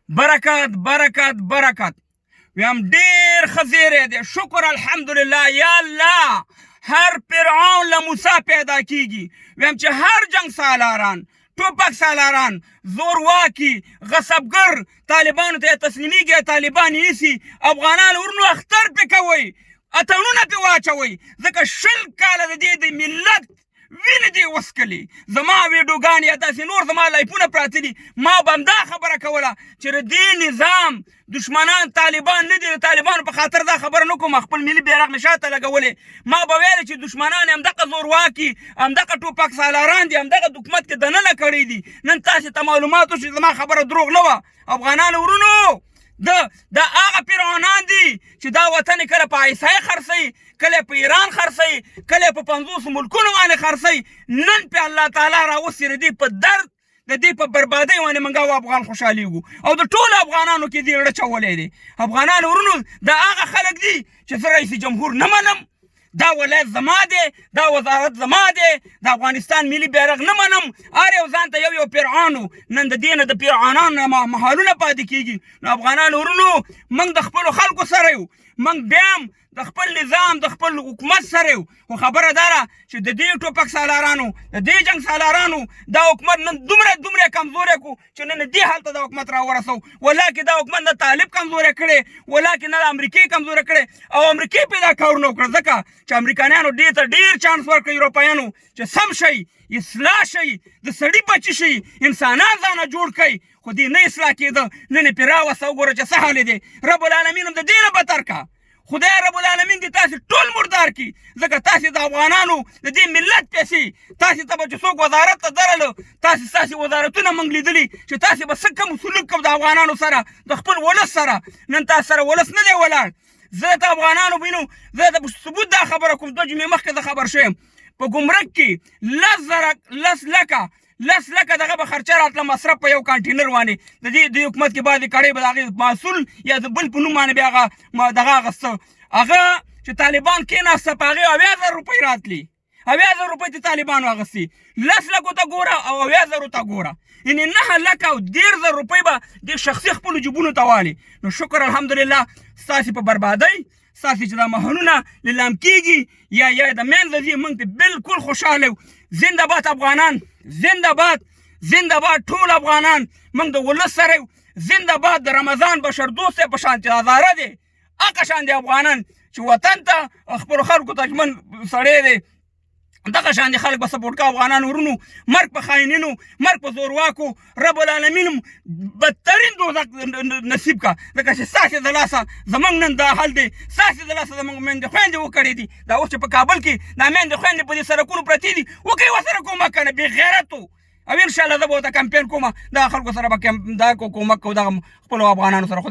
برکت برکت برکت. ویم ډیر ښه زیری دی، شکر الحمدلله. یا الله، هر فرعون له موسی پیدا کیږي. ویم چې هر جنگ سالاران، ټوپک سالاران، زورواکي، غصبګر طالبانو ته تسلیمیږي، طالبان یې نیسي. افغانان ورونو، اختر پې کوئ، اتڼونه پې واچوئ، ځکه 20 کاله د دې د ملت وینې دې وڅکلې. زما ویډیوګانې یا داسې نور زما لایفونه پراته دي، ما به همدا خبره کوله چې د دې نظام دشمنان طالبان نه دي. د طالبانو په خاطر دا خبره نه کوم، خپل ملي بیرغ مې شاته لګولی. ما به ویل چې دشمنان همدغه زورواکي، همدغه ټوپک سالاران دي، همدغه حکومت کې دننه کړی دي. نن تاسې ته معلومات وشو، زما خبره دروغ نه وه. افغانانو ورونو، د دا هغه فرعونان دي چې دا وطن کله په عیسای خرڅوي، کله په ایران خرڅوي، کله په 50 ملکونو باندې خرڅوي. نن په الله تعالی راوستي، د دې په درد، د دې په بربادۍ باندې موږ او افغان خوشحالېږو، او د ټولو افغانانو کې دې زړه چولی دی. افغانانو ورونو، دا هغه خلک دي چې زه رئیس جمهور نه منم، دا ولایت زما دی، دا وزارت زما دی، د افغانستان ملي بیرغ نه منم. هر یو ځان ته یو یو فرعون. نن د دې نه د فرعونانو محلونه پاتې کېږي. نو افغانانو ورونو، موږ د خپلو خلکو سره یو، موږ بیا هم د خپل نظام، د خپل حکومت سره یو. خو خبره دا ده چې د دې ټوپک سالارانو، د دې جنګ سالارانو دا حکومت نن دومره دومره کمزوری کو چې نن دې حالت دا حکومت را ورسو. ولاکې دا حکومت نه طالب کمزوری کړی، ولاکې نه د امریکې کمزوری کړی، او امریکې پې دا کارونه وکړه، ځکه چې امریکانیانو دې ته ډېر چانس ورکړ یوروپیانو چې سم شئ، اصلاح شئ، د سړي بچي شئ، انسانان ځانه جوړ کړئ. خو دې نه اصلاح کېده. نن یې پرې راوسته، وګوره چې څه حال دی. رب العالمین هم د دې نه بتر کا. خدای رب العالمین دې تاسې ټول مردار کړي، ځکه تاسې د افغانانو د دې ملت پیسې، تاسې ته به چې څوک وزارت ته درلو، تاسې ستاسې وزارتونه موږ لیدلي چې تاسې به څه کم سلوک کوم د افغانانو سره، د خپل ولس سره. نن تاسې سره ولس نه دی ولاړ. زه د افغانانو وینو، زه د ثبوت دا خبره کوم. 2 جمعې مخکې زه خبر شوم، په ګمرک کې 10,000، 10 لکه، 10 لکه دغه به خرچه راتله مصرف په یو کانټینر باندې. د دې د حکومت کې بعضې کړۍ به د هغې محصول یا د بل په نوم باندې بیا هغه دغه اخیسته. هغه چې طالبان کېناسته، په هغې 70,000 روپۍ راتلې، 70,000 روپۍ ته طالبانو اخیستې. 10 لکو ته ګوره او 70,000 ته ګوره، یعنې 9,30,000 روپۍ به د شخصي خپلو جیبونو ته والي. نو شکر الحمدلله، ستاسې په بربادۍ، ستاسې چې دا محلونه لیلام کېږي یا د منځه ځي، موږ پې بالکل خوشحاله یو. زنده باد افغانان، زنده باد، زنده باد ټول افغانان. موږ د ولس سره یو. زنده باد د رمضان بشر دوست په شان چې هزاره دی، هغه شان دی افغانان چې وطن ته، خپلو خلکو ته ژمن سړی دی. دغه شان دي خلک به سپورټ کا. افغانانو ورونو، مرګ په خاینینو، مرګ په زورواکو. رب العالمین بدترین دوزخ نصیب کا، ځکه چې ستاسې د لاسه زمونږ نن دا حال دی. ستاسې د لاسه زمونږ میندې خویندې وکړې دي. دا اوس چې په کابل کې دا میندې خویندې په دې سړکونو پرتې دي، وکړئ ورسره کومک که نه بېغیرتو. او انشاءالله زه به ورته کمپین کوم، دا خلکو سره به دا کومک کوو، دغه خپلو افغانانو سره.